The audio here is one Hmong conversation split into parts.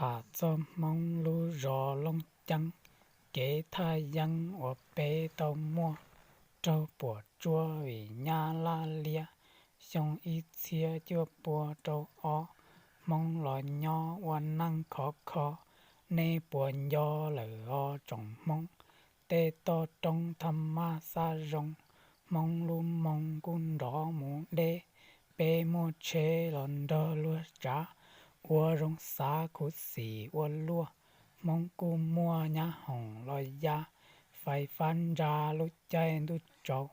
Tham txog Hmoob lub zos Looj Ceeb, kev thaj yeeb uas peb tau muaj raug puas tsuaj vim nyab laj liab. Xyoo ib txhiab cuaj pua rau ob, Hmoob los nyob ua neej khov kho, nej puas nco lawm os tsoom Hmoob? Tej toj roob thaj maj xab zoo, Hmoob lub moo kuj nrov mus deb. Peb muaj tsheb los nrog luag tsav, ua zoo xav khuv xim ua luaj. Hmoob kuj muaj nyab hoom los ya, fais fab ntsa lub caij ntuj tsaus.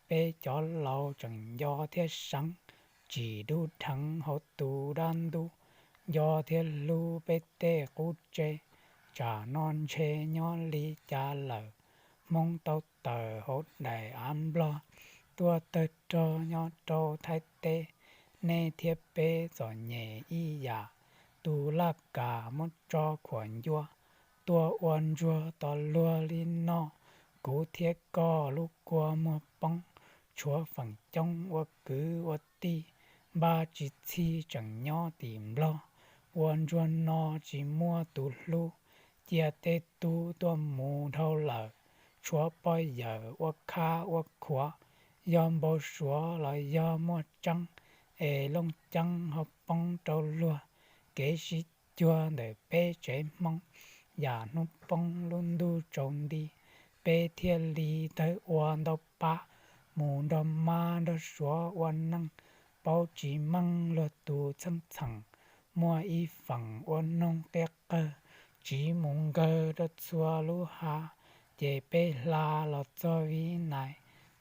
Peb cov laus tseem nco thiab seev, tsim dub dheev hauv tus dab ntub, nco thiab hlub peb tej qub tse. Tsam no ntshe nyob li cas lawm, Hmoob tau tawm hauv daim av Nplog, tuaj tawg rog nyob rau Thaib teb. Nej thiab peb txom nyem ib yam, tus laj kam muab tso khuam ncua, tuaj ua ntsuag tos luag li no. Kuv thiab koj lub kua muag poob, tshuav feem coob ua kwv ua tij, npaj tsis txhij tseem nyob tim Nplog, ua ntsuag no tsis muaj tus hlub. Cia tej tub tuaj mus dhau lawm, tshuav poj yawm ua khab ua khuav, yog npau suav los yog muaj tseeb, es Looj Ceeb ho poob rau luag. Kev sib cuag ntawm peb tsev Hmoob, yam hnub poob lub ntuj tsaus nti, peb thiaj li tawg ua ntau pab, mus nrog mab nrog suav ua neej, paub tsis meej luag tus txheej txheem, muaj ib feem ua noog qiab qawg, tsiv mus nkawg rau txhua lub hav, ces peb hla los txog Vib Nais,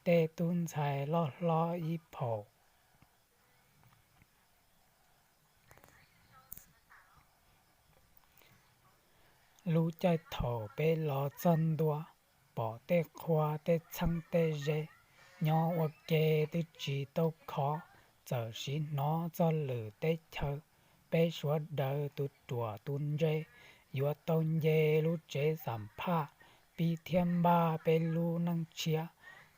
tej tub ntxhais loj hlob ib phaum. Lub caij thaum peb los txog ntua, pom tej qhua tej txheeb tej ze, nyob ua ke twb tsis tau khov, txawm siv hnov txog lwm teb chaws. Peb suav daws tus ruam tus ntse, yuav tau nce lub tsev xam phaj, pib thiab npaj peb lub neej tshiab,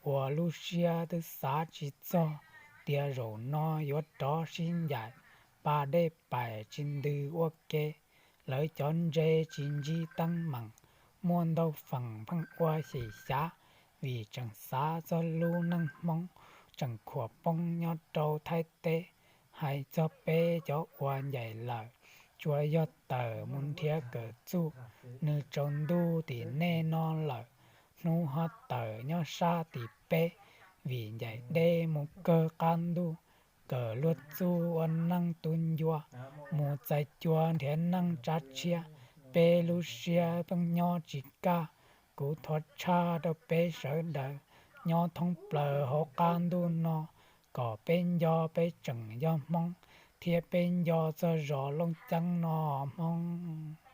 ua lub siab twb xav tsis txog, tias zaum no yuav rov sib ncaim, pa dej paim tsis ntws ua ke. Lawv cov ntse tsis ntsib teeb meem, muaj ntau feem pheej ua xyem xyav, vim tseem xav txog lub neej Hmoob tseem khuam poob nyob rau Thaib teb. Hais txog peb cov uas ncaim lawm, tsuas yog tawm mus nrhiav kawm txuj, nws tsaus ntuj tim nej no lawm, hnub ho tawm nyob sab tim peb, vim ncaim deb mus kawg qab ntuj, kawm luag txuj ua neej tu ncua, mus txais cua nrhiav neej tsav tshiab, peb lub siab pheej nyob tsis kaj. Kuv thov tshaj rau peb sawv daws nyob thoob plaws hauv qab ntuj no, kom peb nco peb tseem yog Hmoob, thiab peb nco txog zos Looj Ceeb no Hmoob.